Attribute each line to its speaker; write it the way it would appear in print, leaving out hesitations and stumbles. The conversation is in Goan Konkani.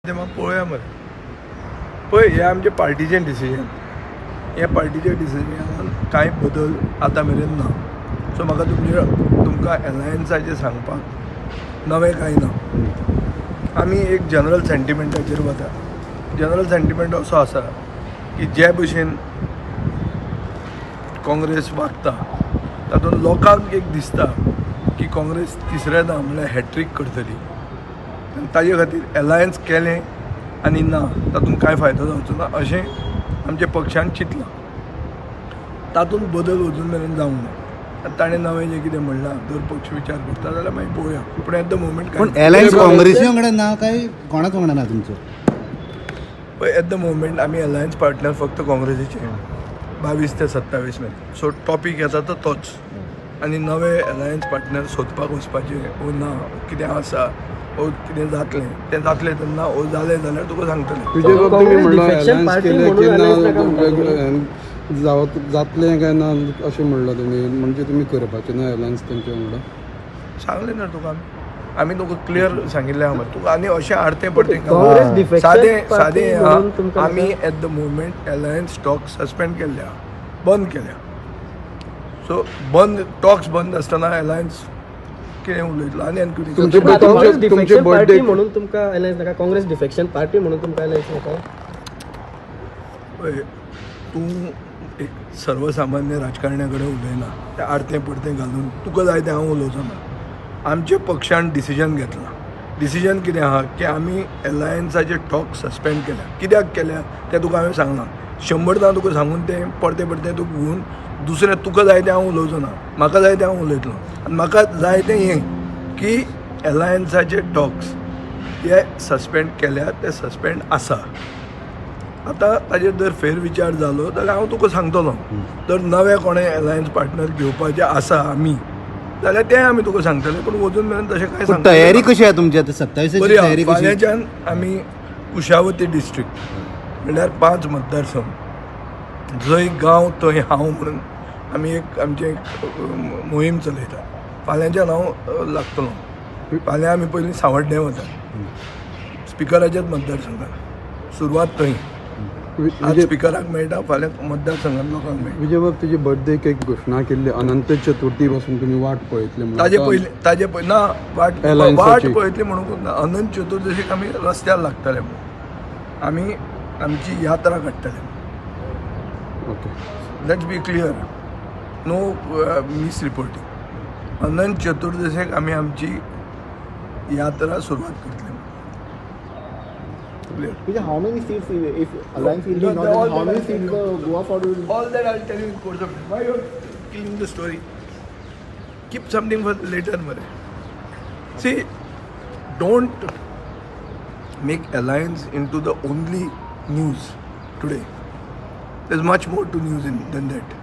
Speaker 1: तें म्हाका पळोवया मरे. पळय, हें आमचें पार्टीचें डिसिजन. ह्या पार्टीच्या डिसिजनान कांय बदल आतां मेरेन ना. सो म्हाका तुमकां एलायन्साचें सांगपाक नवें कांय ना. आमी एक जनरल सेंटिमेंटाचेर वता. जनरल सेंटिमेंट असो आसा की जे भशेन काँग्रेस वागता, तातूंत लोकांक एक दिसता की काँग्रेस तिसऱ्यांदा म्हणल्यार हॅट्रीक करतली आनी ताजे खातीर एलायन्स केलें आनी ना, तातूंत कांय फायदो जावचो ना अशें आमच्या पक्षान चिंतलां. तातूंत बदल अजून मेरेन जावंक ना. आनी ताणें नवें जें कितें म्हणलां, जर पक्ष विचार करता जाल्यार मागीर पळोवया, पूण एट the moment
Speaker 2: पूण एलायन्स काँग्रेसी वांगडा ना काय कोणाच वांगडा ना तुमचो?
Speaker 1: पळय, एट the moment आमी अलायन्स पार्टनर फक्त काँग्रेसीचे 22 ते 27 मेरेन. सो टॉपीक येता तो तोच आनी नवे अलायन्स पार्टनर सोदपाक वचपाचें ओ ना. कितें आसा ओ कितें जातलें तें जातलें तेन्ना ओ जालें जाल्यार तुका सांगतलें.
Speaker 3: तुजे बाब तुमी
Speaker 4: काँग्रेस
Speaker 3: म्हणलं
Speaker 4: defection
Speaker 3: alliance
Speaker 4: party
Speaker 3: केलें
Speaker 4: म्हणून
Speaker 3: की ना
Speaker 4: alliance नाका म्हणटा.
Speaker 3: वेगळं जावत जातलें काय ना अशें म्हणलां तुमी. म्हणजे तुमी करपाचें ना अलायन्स तेंच्या वांगडा?
Speaker 1: सांगलें ना तुका आमी. तुका क्लियर सांगिल्लें आहा मरे तुका. आनी अशें आरतें परतें
Speaker 4: काँग्रेस defection
Speaker 1: सादें
Speaker 4: party
Speaker 1: सादें
Speaker 4: म्हणून तुमकां
Speaker 1: आमी at the moment alliance talk suspend केल्ले आहा, बंद केल्या. सो बंद टॉक्स बंद आसतना अलायन्स कितें उलयतलो आनी आनी कितें?
Speaker 3: तुमचे
Speaker 4: काँग्रेस
Speaker 3: तुमचे
Speaker 4: डिफेक्शन पार्टी
Speaker 3: birthday
Speaker 4: म्हणून तुमकां अलायन्स नाका? काँग्रेस डिफेक्शन पार्टी म्हणून तुमकां अलायन्स नाका?
Speaker 1: पळय, तूं एक सर्वसामान्य राजकारण्या कडेन उलयना. तें आरतें परतें घालून तुका जाय तें हांव उलोवचो ना. आमच्या पक्षान डिसिजन घेतलां. डिसिजन कितें आहा की आमी एलायन्साचे टॉक सस्पेंड केल्या. कित्याक केल्या तें तुका हांवें सांगलां शंबरदां. तुका सांगून तें परतें परतें तुका घेवन दुसरें तुका जाय तें हांव उलोवचो ना. म्हाका जाय तें हांव उलयतलो आनी म्हाका जाय तें हें की एलायन्साचे टॉक्स हे सस्पेंड केल्या, ते सस्पेंड आसा. आतां ताजेर जर फेरविचार जालो जाल्यार हांव तुका सांगतलो. जर नवे कोणे अलायन्स पार्टनर घेवपाचे आसा आमी जाल्यार तें आमी तुका सांगतले, पूण अजून मेरेन तशें कांय
Speaker 2: पूण
Speaker 1: सांगतले
Speaker 2: तयारी
Speaker 1: ना.
Speaker 2: कशी आहा तुमची आतां 27ची?
Speaker 1: बरी आहा.
Speaker 2: तयारी कशी?
Speaker 1: फाल्यांच्यान आमी कुशावती डिस्ट्रिक्ट म्हणल्यार पांच मतदारसंघ, जंय गांव थंय हांव म्हणून आमी एक आमचें एक मोहीम चलयता. फाल्यांच्यान हांव लागतलो. फाल्यां आमी पयलीं सांवड्डें वता, स्पिकराच्याच मतदारसंघात. सुरवात थंय. आज
Speaker 3: विजय
Speaker 1: स्पिकराक मेळटा, फाल्यां मतदारसंघात लोकांक मेळटा.
Speaker 3: विजय बाब, तुजी बर्थडेक एक घोशणा केल्ली, अनंत चतुर्थी पासून तुमी वाट पळयतले म्हणून.
Speaker 1: ताजे पयलीं, ताजे पयलीं ना वाट
Speaker 3: Alliance-आची.
Speaker 1: वाट पळयतली म्हणूंक ना. अनंत चतुर्दशीक आमी रस्त्यार लागतले म्हणून आमी आमची यात्रा काडटले.
Speaker 3: Okay.
Speaker 1: Let's be clear, no misreporting. अनंत चतुर्दशीक आमी आमची यात्रा सुरवात करतले. Clear?
Speaker 5: Vijay, how many seats, if alliance will be
Speaker 1: No,
Speaker 5: not,
Speaker 1: all
Speaker 5: then how
Speaker 1: that
Speaker 5: many
Speaker 1: I'll
Speaker 5: seats
Speaker 1: tell
Speaker 5: the Goa Forward will
Speaker 1: All that I'll tell you in course of time. Why you're killing the story? Keep something for later, मरे. See, don't make alliance into the only news today. There's much more to news than that.